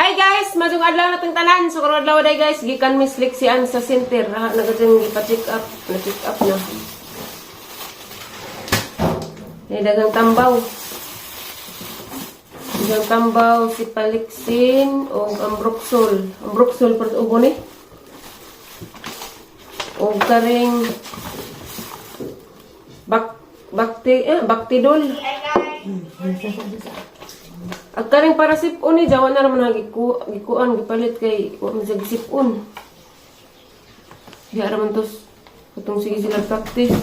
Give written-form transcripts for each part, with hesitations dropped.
Hi guys, maayong adlaw natong tanan. So karong adlaw day guys, gikan Miss Lixian sa center. Ha, nagadyan gipa-check up, na-check up na. May dagang tambaw. Dagang tambaw si Palixin o Ambroxol. Ambroxol para sa ubo ni. O karing bak bakti eh baktidol. Ag karing para sipon ni jawa na naman giku gikuan gipalit kay wa man siya gisipon. Di ara man tos katong sige sila practice.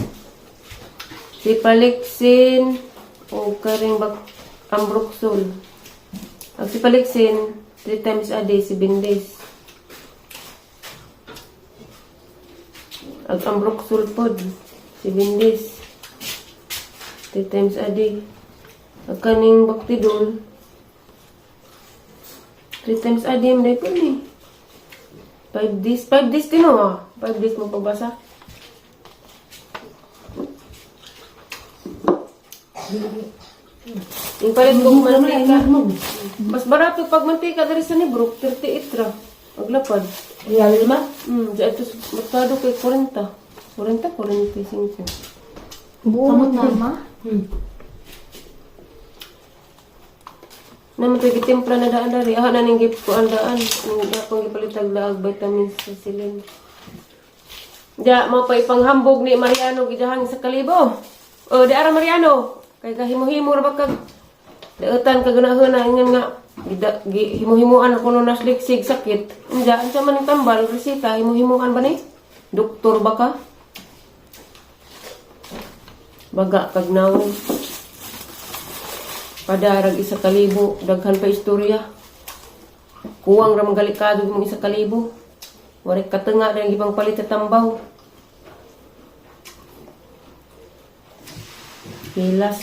Si Palixin o karing bak Ambroxol. Ag si Palixin 3 times a day, 7 days. Ag Ambroxol pod 7 days. 3 times a day. Ag kaning Baktidol 3 times a day man po ni. 5 days. 5 days din oh. 5 days mo pagbasa. Yung palit ko mantika. Mas barato pag mantika diri sa Nibrook, 38 ra. Paglapad. Real lima? Di ato sa merkado kay 40. 40, 45. Buo na, ma. Naman tayo gitimpla na daan dari. Ah, naning gip ko ang daan. Ning akong gipalitag daag vitamins sa silin. Ja, mao pa ipanghambog ni Mariano gidahang sa kalibo. O, di ara Mariano. Kay kahimo-himo ra ba kag dautan kag gunahuna ingon nga gida, gi, himo-himuan ako no nasliksig sakit. Unja, unsa man ang tambal resita himo-himuan ba ni? Doktor ba ka? Baga kag nawong. Padarag 1,000, daghan pa istorya. Kuwang ra manggalikado imong 1,000. Wari katenga dahil gibang palit sa tambaw. Hilas.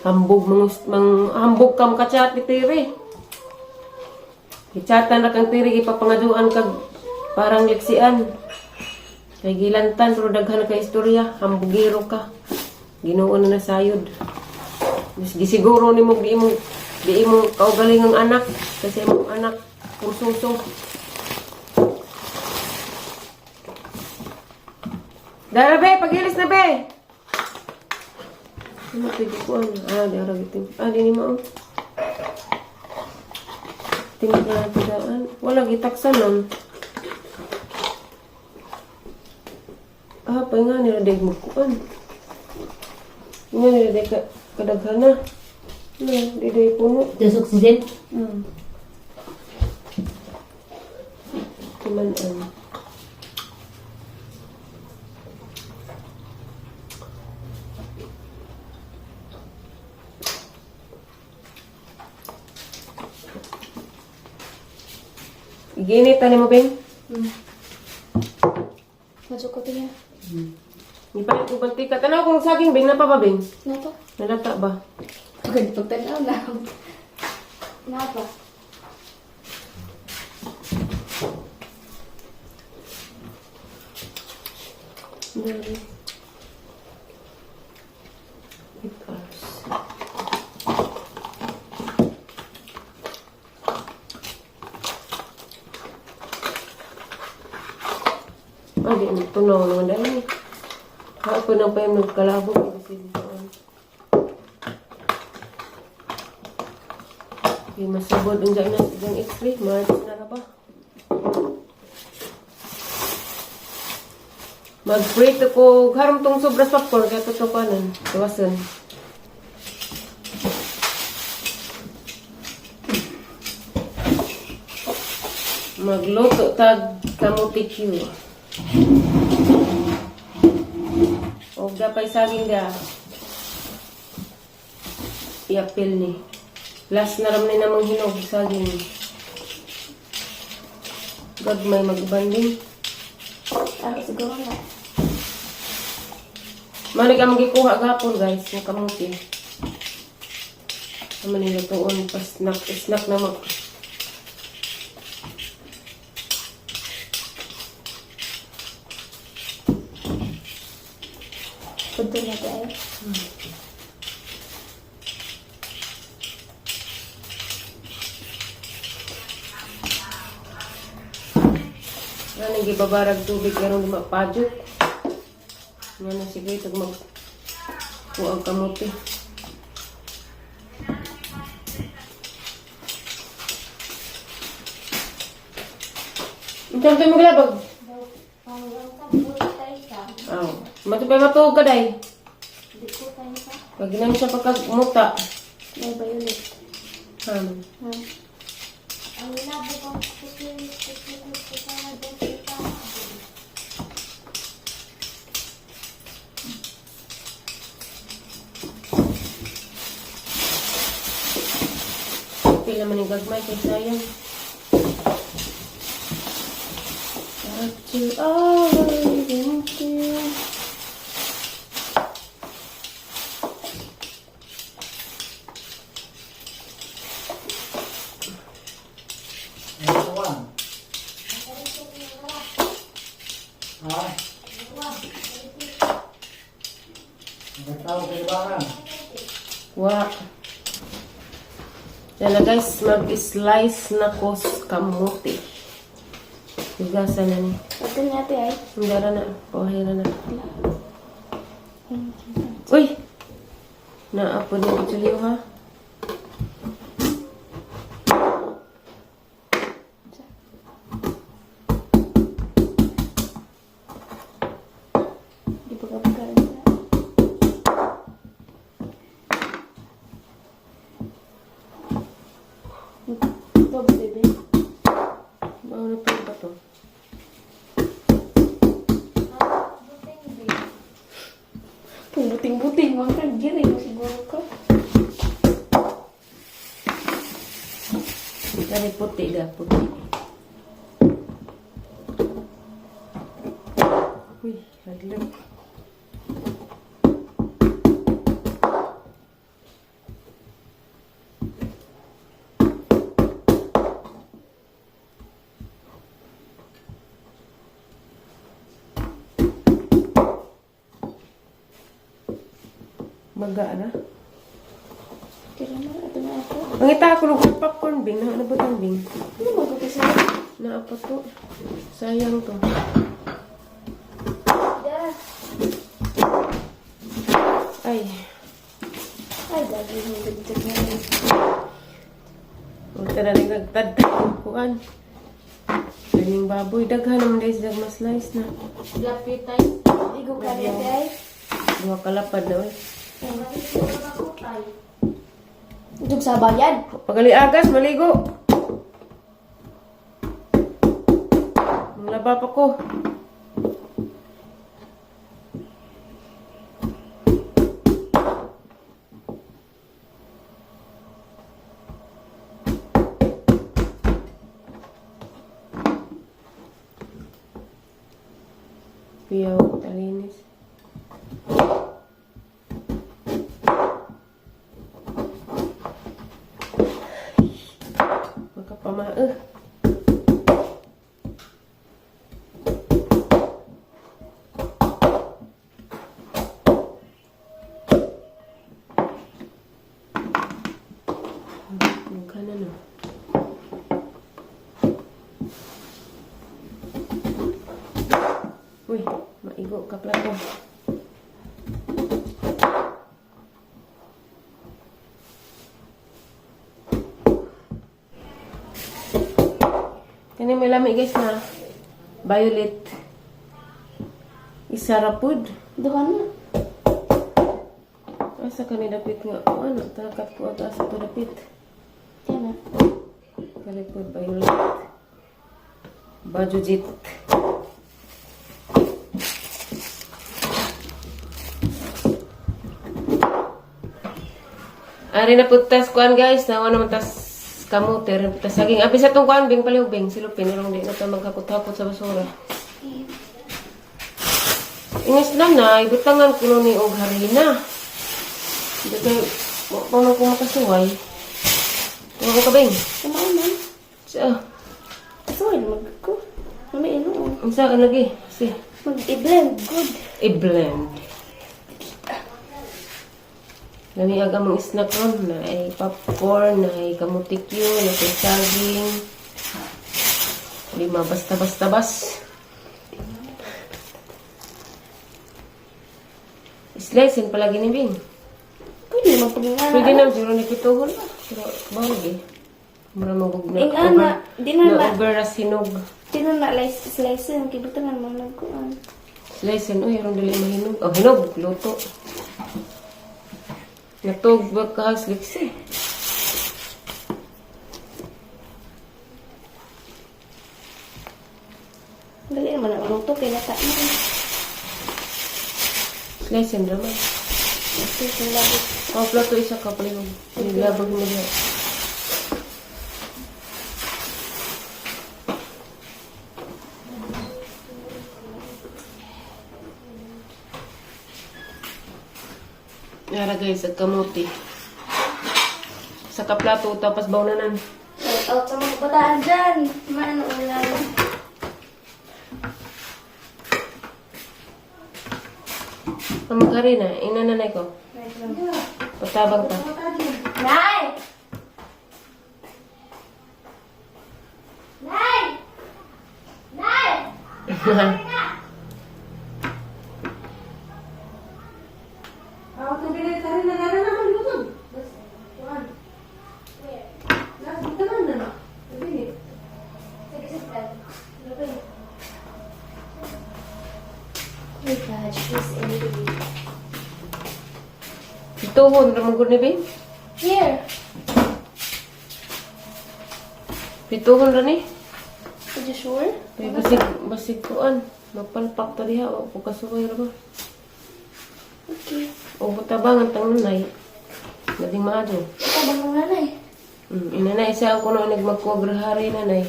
Hambog mang, mang hambog ka makachat ni Tiri. Gichatan ra kang Tiri gipapangaduan kag parang liksian. Kay gilantan pero daghan ka istorya, hambugero ka. Ginoo na nasayod. Mas gisiguro nimo di imo kaugalingang anak kasi imong anak kursuso. Dara be, pagilis na be. Ano ito ko ano? Ah, di ara gitim. Ah, di ni mao. Tingnan na daan. Wala gitaksan nun. Ah, pa nga nila dag magkuan. Nga nila dag ka, kadaghana. No, di day puno. Tes oxygen? Timan-an. Ginit, tani mo, Bing? Medyo ko niya. Ipalit ko mantika. Tanaw kung saging, Bing. Napa ba, Bing? Na to? Nalata ba? Okay, pagtanaw na. Napa. Dari. 8 hours. Ah, di ano, tunaw naman dahil eh. Hapon na pa yung nagkalabog. Kasi doon. Okay, masabod. Ang dyan na, dyan x-ray. March na na ba? Mag-pray to ko. Haram tong sobra sa popcorn. Kaya tutupanan. Tuwasan. Magluto tag kamuti Q. Og dapay saging da. Iapil ni. Last na ram ni namang hinog saging. God may magbanding. Ah, siguro na. Mali ka magikuha gapon guys, ng kamuti. Naman nila tuon, pa snack, snack na mo. Punto na tayo. Wala nang gibabarag tubig karon di mapadyo. Nga na sige tag mag kuang kamote. Unsa to maglabag? Aw, matubay matuog ka day. Pag ginang siya pagkamuta. May violet. Hmm. Pila man yung gagmay kay sayang. But you always into. Ano? Ha? Nagtawag sa libangan. Wa. Yan na guys, mag-slice na ko sa kamote. Hugasan na ni. Pagka niya ate ay. Hindi na. Pahuhira na. Uy! Naapod na kutsilyo ha. Di ba kapagkaroon na? Ito, baby. Mauna pa ba to? Pumuting-buting, mga kagiri mo siguro ka. Kani puti ga, puti. Uy, hadlok. Maga na. Kira na, ito na ako. Ang ita ako ng popcorn bing. Na ano ba itong bing? Ano ba ito sa? Naapa to. Sayang to. Ay. Ay, dagi mo dagdag na. Huwag ka na rin nagtadtad. Kuan. Galing baboy. Daghan naman guys. Dag mas slice na. Igo ka rin ate ay. Duha kalapad na. Uy. Dug sa bayan. Pagaliagas, maligo. Manglaba pa ko. Piyaw, talinis. Magkapama, eh. Mukha na, no? Uy, maigo ka plato. Kani may lami guys na violet. Isa ra pud. Duha na. Asa kani dapit nga o ano takat ko ato asa to dapit. Yan na. Kani pud violet. Bajujit. Ari na pud tas kuan guys, nawa naman tas kamote, rin tas saging. Abi sa tong kuan bing paliw bing silupin urong di na ta maghakot-hakot sa basura. Ingas na na, ibutangan ko ni og harina. Hindi kayo, wa pa man ko makasuway. Tuwa ko ka bing. Kumain man. Sa, Sorry, mag ko. Mami, ano? ang sa lagi? Si, Mag-i-blend. Good. I-blend. Lami ang among snack ron na ay popcorn, na ay kamutikyo, na ay saging. Di mabasta-basta bas. Slice palagi ni Bing. Pwede naman pag nga. Pwede na siguro ni pituhon ba? Pero bawag eh. Mura magug na. Ing ana, di na na na. over as hinog. Di na na slice ang kibutangan mo nagkuan. Slice uy, aron dili mahinog. Oh, hinog, luto. Natog ba ka sliksi? Dali naman ang luto kay lata na. Slice raman. Ito yung labot. Oh, plato isa ka palihog. Nilabag mo diha. Nara guys, ang kamote. Sa kaplato, tapos bawnanan. Shout out sa mga kabataan dyan. Man, ulan. Pamagari na, inananay ko. Patabang ta. Nay! Nay! Nay! Ako itong binitari na gana naman lutod. Kuan. Nasa tanan na. Sabi Oh my God, she's angry. Pituhon, ramon ni Bing. Here! Pituhon ra ni. Are you sure? Kay basig basig kuan, mapalpak ta diha o kasuway ra ba. Okay. O butabangan tang nanay. Labing maadyo. Tabang ng nanay. Inanay siya ako no nagmagkugrahari nanay.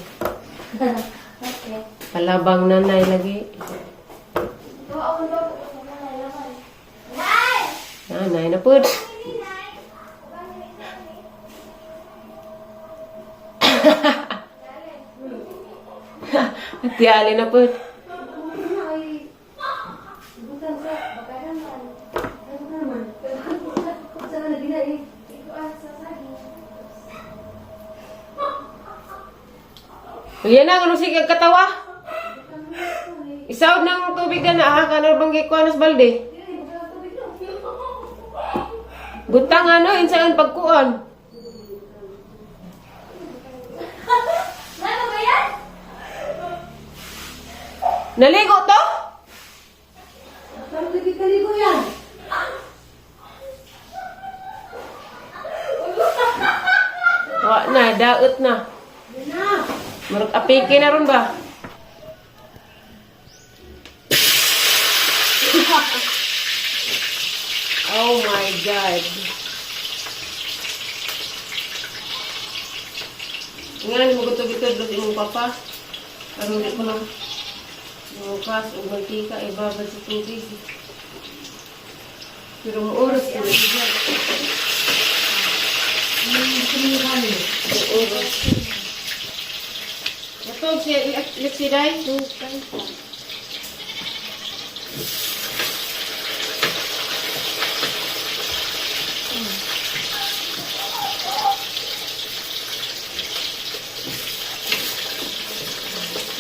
Okay. Palabang nanay lagi. Nanay na pud. Tiyali na pud. Yan na, kung sige katawa. Isaw ng tubig na na, ha? Kano bang gikuan sa balde? Butang ano, insaan pagkuan. Ano ba yan? Naligo to? Wa na, daot na. Murag apike na ron ba? Oh my God. Nga ni mo gutog-gutog imong papa. Karon di ko na bukas ug mantika ibabad sa tubig. Pero ang oras ko na siya. Ang oras. Natog siya, Lipsiday?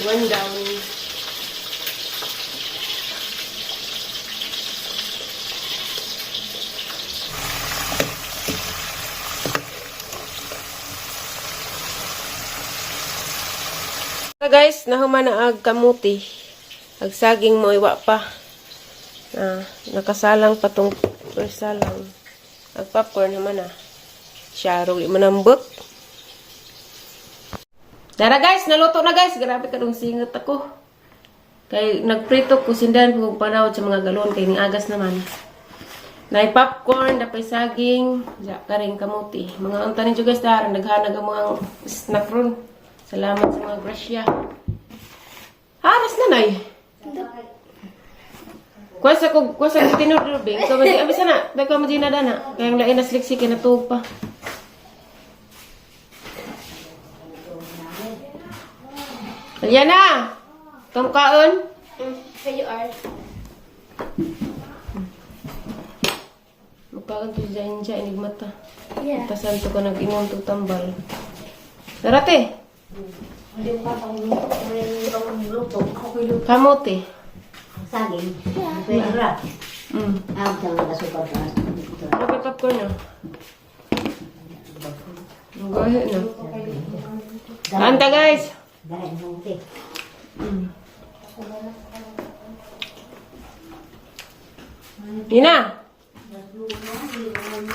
One down. Guys, nahuman na ag kamuti. Ag saging mo iwa pa. Ah, nakasalang pa tong first salang. Ag popcorn naman ah. Siya ro manambot. Dara guys, naluto na guys. Grabe ka dong singot ako. Kay nagprito ko sindan ko panawad sa mga galon kay ning agas naman. Nay popcorn, dapay saging, ja karing kamuti. Mga unta ninyo guys, dara naghanag ang mga snack ron. Salamat sa mga grasya. Haras na nay. Kuwasa ko, kuwasa ko tinod bing. Ko madi abisa na, dagko mo na dana. Kay ang lain na sliksi kay natuog pa. Ayan na. Tumkaon. Here you are. Magkaon to dyan dyan, enigmata. Yeah. Tasan to ka nag-inom to tambal. Darate. Hindi ko pa pang luto. Ako ko'y luto. Kamote. Ang saging. Pwede ra. Ah, tama ka super fast. Okay, popcorn na. Go ahead na. Kanta, guys! Dahil munti. Nina!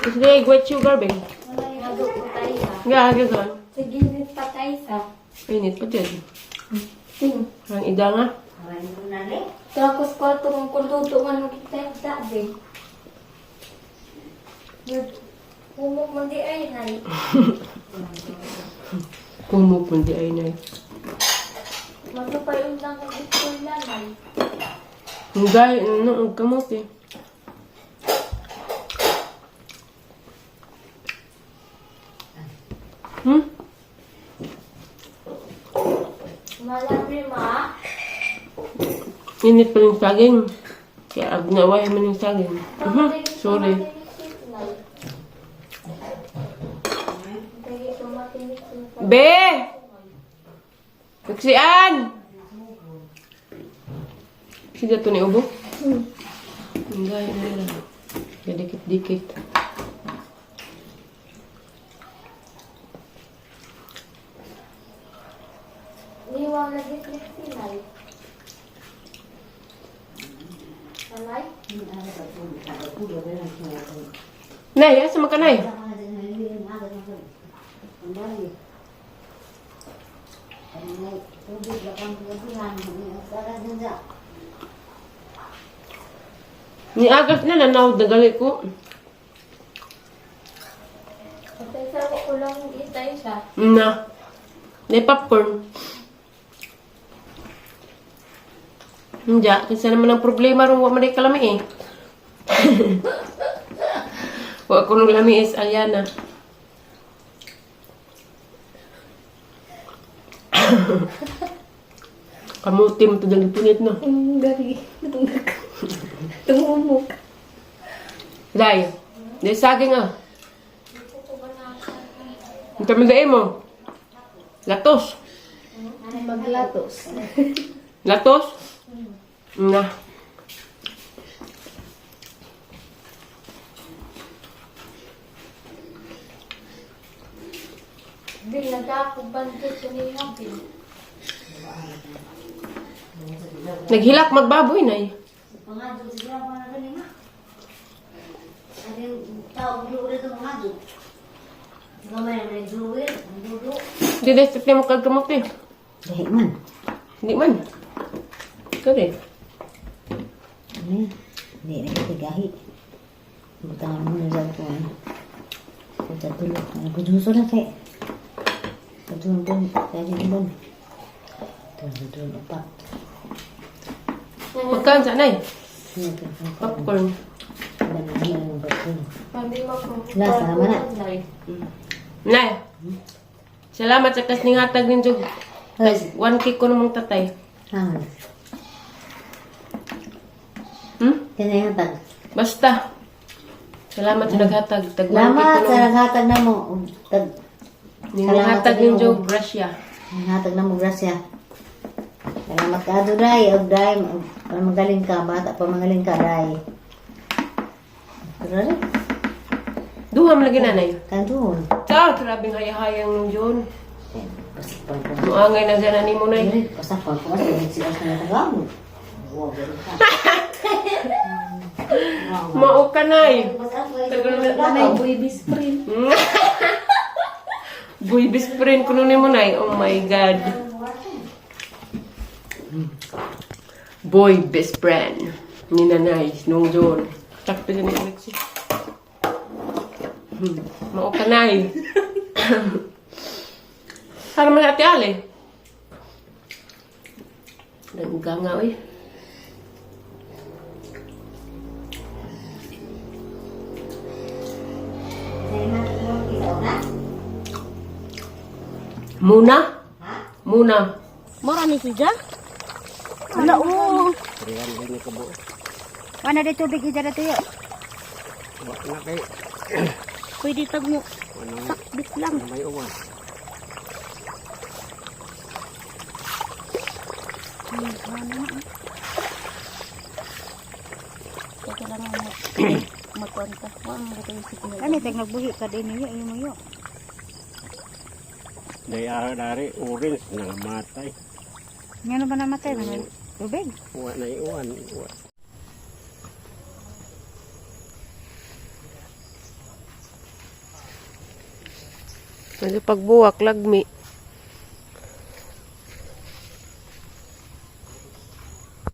Is there white sugar, babe? Naguputay sa. Nga, gazon. Sa gilid patay sa. Init pa dyan. Ang ida nga. Kawain mo na rin. Tapos kwarto kung kuluto man makita yung sabi. Humok man di ay nay. Kumukundi ay nay. Magpapayon lang ang eskwela nay. Ang gay, ano, ang kamote. Malami ma. Init pa yung saging. Kaya agnaway man yung saging. Sorry. Be! Kaksian! Sige to ni ubo. Ang gay, ano lang. Dikit-dikit. Niwang lagi sinay. Nanay? Nay, asa man ka, nay? Ni agas na nanaw dagali ko. Patay sa ko lang itay siya. Na. Nay popcorn. Hindi, kasi naman ang problema ron, wa man day kalami eh. Wa ko nung lami is Aliana. Kamuti mo to dang gipunit no. Ang gari. Natungag. Tumumok. Day, day saging ah. Ang tamandain mo. Latos. Maglatos. Latos? Na. Bil, nagkakubandot sa niya, Bil. Naghilak magbaboy na eh. Hindi dahil sa mo kagkamot eh. Dahil man. Hindi man. Kare. Ano? Hindi na kita gahi. Butangan mo na sa ko. Ano. Sa tulog. Ano ko duso na kay. Sa tulog doon. Sa tulog doon. Tulog doon. Upat. Magkaan sa anay? Popcorn. Popcorn. Pandi mo kung Lasa naman na. Nay. Salamat sa kasning hatag ninyo. Tag 1K ko namang tatay. Ah, Hmm? kaya Basta. Salamat sa naghatag. Tag 1K ko Salamat sa namang. naghatag na mo. Tag Ninghatag ninyo grasya. Naghatag na mo grasya. Salamat ka do dai, og dai para magaling ka bata pa magaling ka dai. Pero rin, Duha man lagi nanay. kantuon. Ta, grabing hayahayang nung John. Pasipon ko. Muangay na dyan ani mo nay. Dili, pasapon ko kasi sila sa nagamo. Wow, ganun ka. Mao ka nay. Nanay, boy best friend. Boy best friend kuno nimo nay. Oh my God. Boy best friend ni nanay nung John. Takto siya ni Alexi. Mao ka nay. Para man ate Ale. Nangga nga oy. Muna? Muna. Mura ni siya? Wala o. Wala na tubig ija na tuyo. Pwede tag mo. Sakbit lang. Kaya kailangan magkuhan ka. Wala mo kayo sa kuha. Kani tag nagbuhi ka din niyo imo yo. Day dari orange nangamatay. Ngano ba namatay man? Tubig. Wa na iwan. Wa. Medyo pagbuwak lagmi.